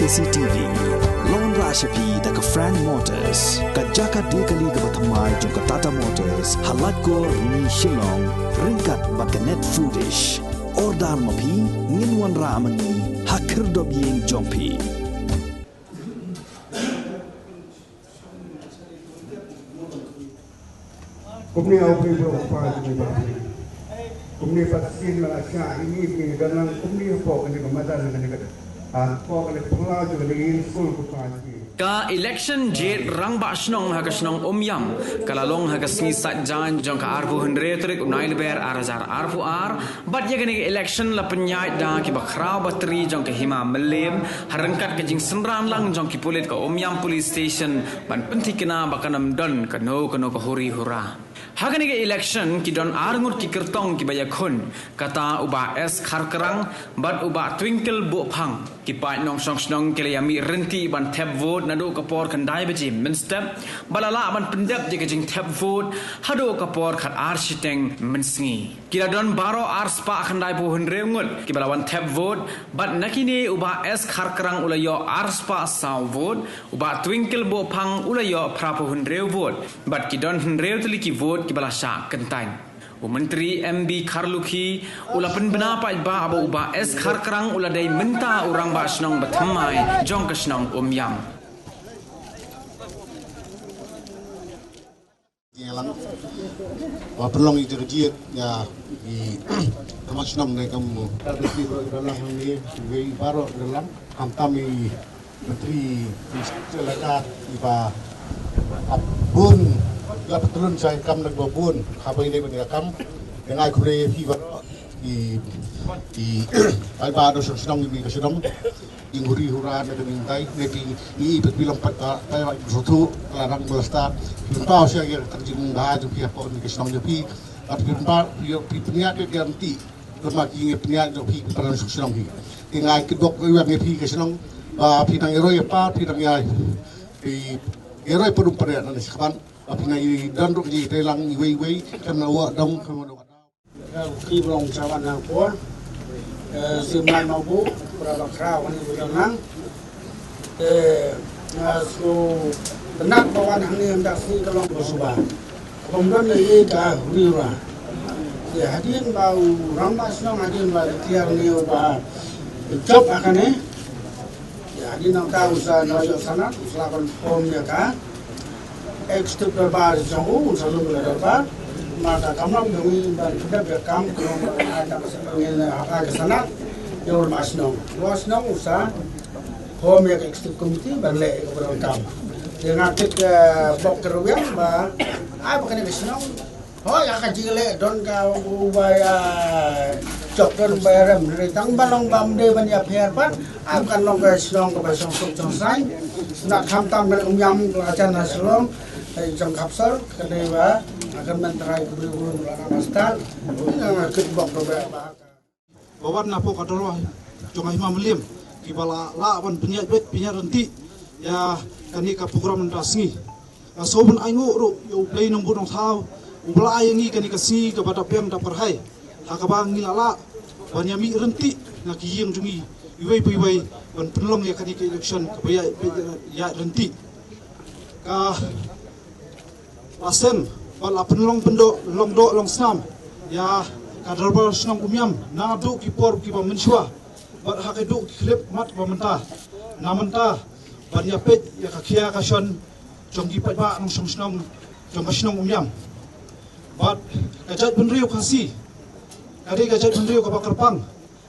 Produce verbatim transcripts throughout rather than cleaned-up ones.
C T V. Long ra sha phi da ka Frank Motors, ka jaka de kali kaba thymmai jong ka Tata Motors, ha Laitkor, Rni, Shillong, ryngkat bad ka Net Foodish. Order ma phi, ngin wanrah ma ngi ha khyrdop ïing jong phi. Kumne au phi bro pa ni ba. Kumne pat sien la sha ini phi dalang kumne hapoh kane ka madan kane ka. Ah, hapoh kane phyllaw jong kane ka skul ko pa ni. Ka election jied rangbah shnong ha ka shnong Umiam ka la long ha ka sngi Saitjaiñ jong ka arphew hynriew tarik u Naiwieng ar hajar arphew ar. Bad ïa kane ka election la pynïaid da kiba khraw batri jong ka Hima Mylliem, ha ryngkat ka jingsynran lang jong ki pulit ka Umiam Police Station, ban pynthikna ba kan ym don kano kano ka huri hura. Ha kane ka election ki don ar ngut ki kyrtong kiba ïakhun, kata u Bah S Kharkrang bad u Bah Twinkle Bohphang. Ki paid nongshong shnong ki la ïa mih rynti ban thep vote naduh ka por khyndai baje mynstep, ba la lah ban pyndep ïa ka jingthep vote haduh ka por khatar shiteng mynsngi. Ki la don baroh arspah khyndaiphew hynriew ngut kiba la wan thep vote, bad na kine u Bah S Kharkrang u la ïoh arspah saw vote, u Bah Twinkle Bohphang u la ïoh phraphew hynriew vote, bad ki don hynriew tylli ki vote kiba la shah kyntait. U Myntri M B Kharlukhi u la pynbna paidbah ba u Bah S Kharkrang u la dei mynta u rangbah shnong ba thymmai jong ka shnong Umiam. Ïa lang. Ba pynlong ïa ka jingïa ïa i kama shnong ne kam. Ka dei ki bro da lang ne wei baroh da lang. Khamtam i menteri minister la ka i ba ap bun la patlun sai kam nak ba bun. Kha ba i dei ban ïa kam. Ïa ngai khublei ïa phi baroh i i ai ba do shnong shnong i ka shnong. Ïing huri hura na ka ningtai ne phi i phi long pat ka tai wa sothu la rang blasta. Phi pau sia ïa ka jingba jong phi hapoh ni ka shnong jong phi. At phi pau phi phi pynïaid ïa ka rynti. Lama ki ngi pynïaid jong phi pynrang shnong phi. Ki ngai ki bok ïa ngi phi ka shnong ba phi nang ïaroi pa phi nang ïa phi ïaroi pynrung pynrung na ni skhban. Ba phi ngai dan ruk ji tei lang iwei iwei kan na wa dong kan wa dong. Ki blong chawan nang por. Eh, si man mau bu, berapa kerau ni bukan nang. Eh, eh, so, tenat bawan hani hendak si kelong bersuba. Kemudian ni ka huri hura. Ya, hadin bau rang ba shnong hadin ba tiar ni ba job akan ni. Ya, hadin nang tahu sa nang jok sana, selapan form ya ka. Executive Darbar jong u, u sa lum ka darbar. Ma ka kamram jong i ban kdep ïa kam, ka long ka ai ka ngin ha ka sana. Ïa u ma shnong. Wa shnong u sa hom ïa ka executive committee ban leh ïa ka program kam. Ïa nga kit ka bok ka ruwiang ba ai ba kane ka shnong. Hooid, ha ka jingleh don ka u ba ïa jop don ba ïa rem. Hynrei tang ba long bam dei ban ïa pher pat. Ap kan long ka shnong kaba shong suk shong saiñ. Sngewbha khamtam ka Umiam ka la jan ha Shillong. Ka jong Khapsor ka dei ba ka men trai ka bri bri la na stad. Ïa nga kit bok ka ba ba. Ba wan na pok ka dorbar jong ka Hima Mylliem kiba la lah ban pynïaid beit pynïaid rynti ïa kane ka program mynta sngi. Nga sngewbha ban ai nguh ruh ïa U Blei Nongbuh Nongthaw uba la ai ïa ngi kane ka sngi kaba dap biang dap kyrhai ha kaba ngi la lah ban ïa mih rynti na ki ïing jong ngi iwei pa iwei ban pynlong ïa kane ka election kaba ïaid beit ïaid rynti. Ka la seng bad la pynlong pyndoh long doh long snam ïa ka dorbar shnong Umiam naduh ki por kiba mynshuwa bad ha ka duh ki khyllipmat ba mynta. Na mynta ban ïa peit ïa ka khia ka shon jong ki paidbah nongshong shnong jong ka shnong Umiam. Bad ka jaitbynriew Khasi ka dei ka jaitbynriew kaba kyrpang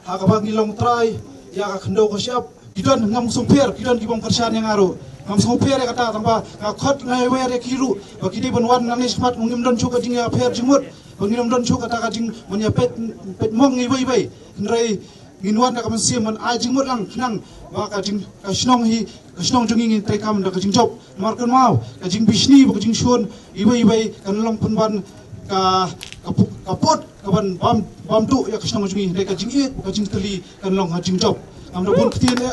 ha kaba ngi long trai ïa ka khyndew ka shyiap. Ki don ngam sngewpher, ki don ki bym kyrshan ïa nga ruh. Ngam sngewpher ïa kata tang ba nga khot nga ïawer ïa ki ruh ba ki dei ban wan nangne shakhmat, ngim don shuh ka jingïapher jingmut, ba ngim don shuh kata ka jing ban ïa peit peit mong iwei iwei. Hynrei ngin wan da ka mynsiem ban ai jingmut lang khnang ba ka jing ka shnong hi ka shnong jong ngi ngin treikam da ka jingjop. Namar kynmaw ka jingbishni bad ka jingshun iwei iwei kan long pynban ka ka pu- ka put ka ban bam bam duh ïa ka shnong jong ngi, hynrei ka jingïeit ka jingtylli kan long ha jingjop. Ngam da bun ktien ïa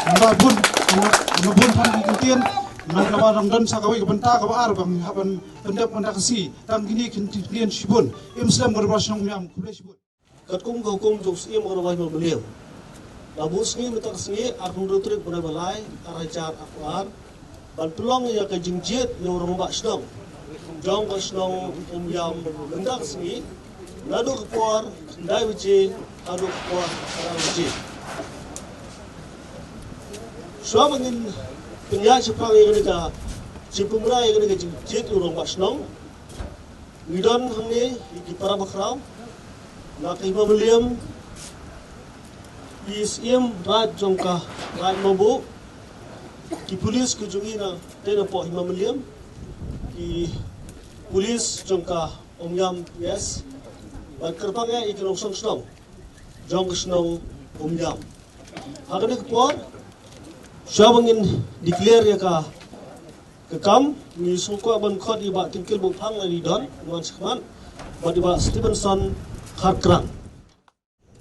ngam da bun ngam da bun than ki ktien. Ngam da ba dang don sa kawei ka bynta kaba ar ba ngi hap ban pyndep ban da ka si tang kine ki ktien shibun. Im slem ka dorbar shnong Umiam, khublei shibun. Katkum ka hukum jong u Syiem ka Rwai Hima Mylliem, La buh sngi mynta ka sngi, arphew hynriew tarik bnai ba lai, ar hajar arphew ar, ban pynlong ïa ka jingjied ïa u rangbah shnong jong ka shnong Umiam mynta ka sngi, naduh ka por khyndai baje haduh ka por phra baje. Shuwa ba ngin pynïaid shaphrang ïa kane ka jingpynbna ïa kane ka jingjied ïa u rangbah shnong, ngi don hangne ïa ki para bakhraw na ka Hima Mylliem, i Syiem Raid jong ka Raid Mawbuh, ki pulit ka jong ngi na te na poh Hima Mylliem, ki pulit jong ka Umiam P S, bad kyrpang ïa ki nongshong shnong jong ka shnong Umiam. Ha kane ka por, shuwa ba ngin declare ïa ka, ka kam, ngi sngewkwah ban khot ïa i Bah Tyngkiel Bouphang, la i don, i wan shakhmat, bad i Bah Stevenson Kharkrang.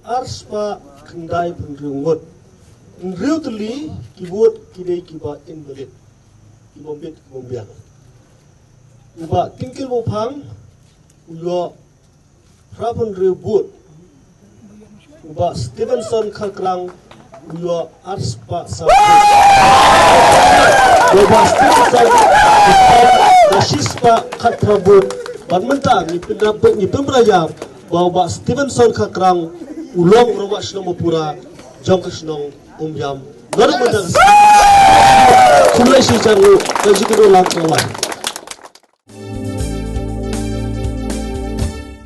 Ar spah khyndai phew hynriew ngut. Hynriew tylli ki vote ki dei kiba invalid, ki bym bit ki bym biang. U Bah Tyngkiel Bouphang u ïoh phra phew hynriew vote. U Bah Stevenson Kharkrang u ïoh ar spah saw vote. U Bah Stevenson u ïoh shi spah khatphra vote. Bad mynta ngi pynbna, ngi pynbna ïa ba u Bah Stevenson Kharkrang u long u rangbah shnong ba pura jong ka shnong Umiam. Naduh mynta ka sngi. Khublei shibun, ka jingkyrkhu lang ka lai.